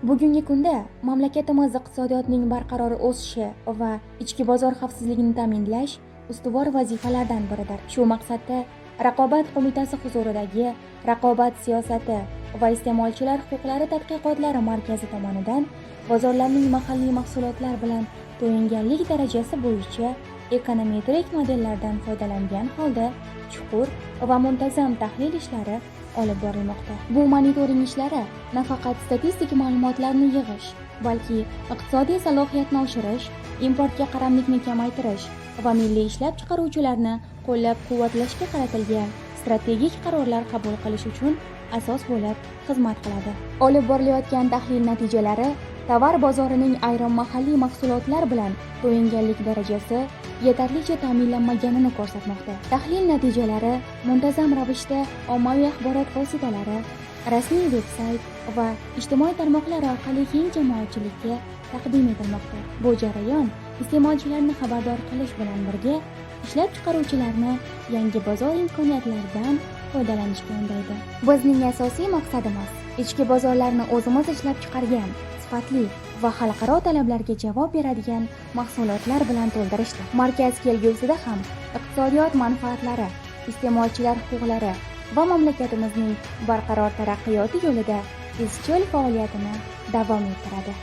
Bugungi kunda mamlakatimiz iqtisodiyotining barqaror o'sishi va ichki bozor xavfsizligini ta'minlash ustuvor vazifalardan biridir. Shu maqsadda Raqobat qo'mitasi huzuridagi Raqobat siyosati va iste'molchilar huquqlari tadqiqotlari markazi tomonidan bozorlarning mahalliy mahsulotlar bilan to'yinganlik darajasi bo'yicha ekonometrik modellardan foydalangan holda chuqur va muntazam tahlil ishlari olib borilmoqda. Bu monitoring ishlari nafaqat statistik ma'lumotlarni yig'ish, balki iqtisodiy salohiyatni oshirish, importga qaramlikni kamaytirish va milliy ishlab chiqaruvchilarni qo'llab-quvvatlashga qaratilgan strategik qarorlar qabul qilish uchun asos bo'lib xizmat qiladi. Olib borilayotgan tahlil natijalari tovar bozorining ayrim mahalliy mahsulotlar bilan to'yinganlik darajasi yetarlicha ta'minlanmaganini ko'rsatmoqda. Tahlil natijalari muntazam ravishda ommaviy axborot vositalari, rasmiy veb-sayt va ijtimoiy tarmoqlar orqali keng jamoatchilikka taqdim etilmoqda. Bu jarayon iste'molchilarni xabardor qilish bilan birga ishlab chiqaruvchilarni yangi bozor imkoniyatlaridan foydalanishga undaydi. Bizning asosiy maqsadimiz ichki bozorlarni o'zimiz ishlab chiqargan sifatli va xalqaro talablarga javob beradigan mahsulotlar bilan to'ldirishdir. Markaz kelgusida ham iqtisodiyot manfaatlari, iste'molchilar huquqlari va mamlakatimizning barqaror taraqqiyoti yo'lida izchil faoliyatini davom ettiradi.